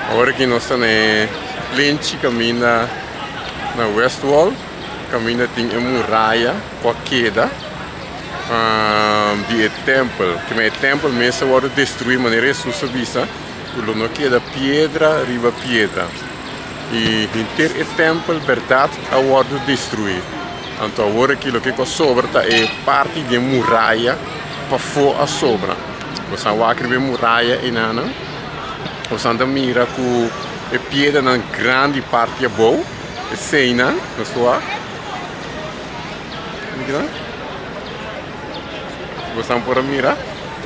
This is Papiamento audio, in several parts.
Awor aki nos ta na e plenchi kaminda na West Wall, kaminda tin e muraya ku a keda di e tèmpel. Kimen e tèmpel mes a wòrdu destruí manera Hesus a bisa ku lo no keda piedra riba piedra. I henter e tèmpel bèrdat a wòrdu destruí. Anto awor aki loke ku a sobra ta e parti di e muraya pafó a sobra. Bo sa wak riba e muraya einanan, bo sa ta mira ku e piedranan grandi parti abou, eseinan nos ta wak. Bo sa por a mira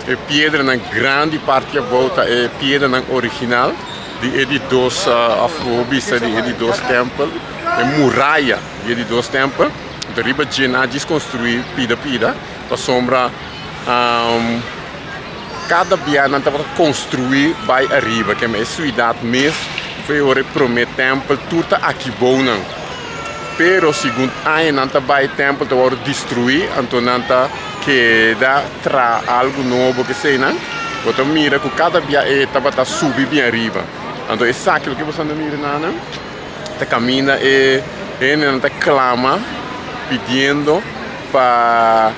e piedranan grandi parti abou ta e piedranan original di e di dos òf bo bisa di e di dos tèmpel, e muraya di e di dos tèmpel. Anto riba dje nan a djis konstruí pida pida pasobra kada bia nan tabata konstruí bai ariba kema e siudat mes for e ora e promé tèmpel tur ta aki bou nan. Pero segun aña nan ta bai tèmpel ta wòrdu destruí anto nan ta keda traha algu nobo keseinan bo ta mira ku kada bia e tabata subi bien ariba. Anto esaki loke bo ta mira nan ta kaminda e hendenan ta klama pidiendo pa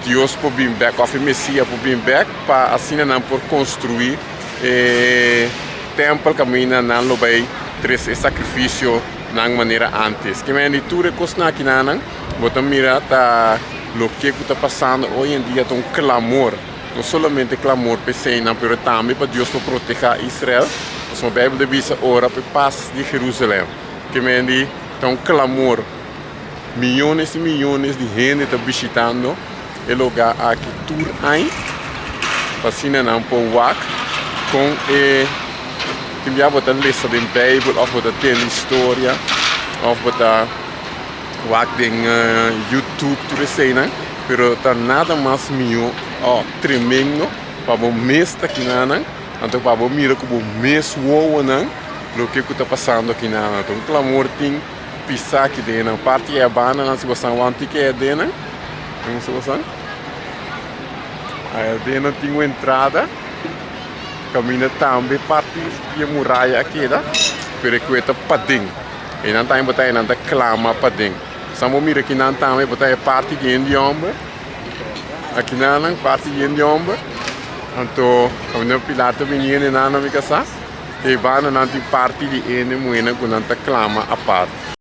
Dios por bin bek òf e Mesias por bin bek pa asina nan por konstruí e tèmpel kaminda nan lo bai trese e sakrifisio nan manera ántes. Ke manera di tur e kosnan akinanan bo ta mira ta loke ku ta pasando oy en dia ta un klamor, no solamente klamor pa eseinan pero tambe pa Dios por protehá Israel, pasobra Beibel ta bisa ora pa e pas di Jerusalèm. Ke manera di ta un klamor. Miyones y miyones di hende ta bishitando e lugar aki tur aña pa asina nan por wak con e tin bia bo ta lesa den Bijbel of bo ta tende historia of bo ta wak den YouTube tur eseinan pero ta nada mas miyo of tremendo pa bo mes ta kinanan anto pa bo mira cu bo mes wowonan loke cu ta pasando akinanan. Un clamor tin. Pisa ki den nan parti e banda nan si bosan wan tiki e den nan den si bosan e den nan tin un entrada kaminda tambe parti di e muraya a keda pero e kue ta paden e nan tambe bo ta nan ta klama paden san bo mira kinan tambe bo ta e parti di hende homber akinan nan parti di hende homber anto kaminda pilato bini hende nan mi kasa. E banda nan tin parti di ene muhénan ku nan ta klama apart.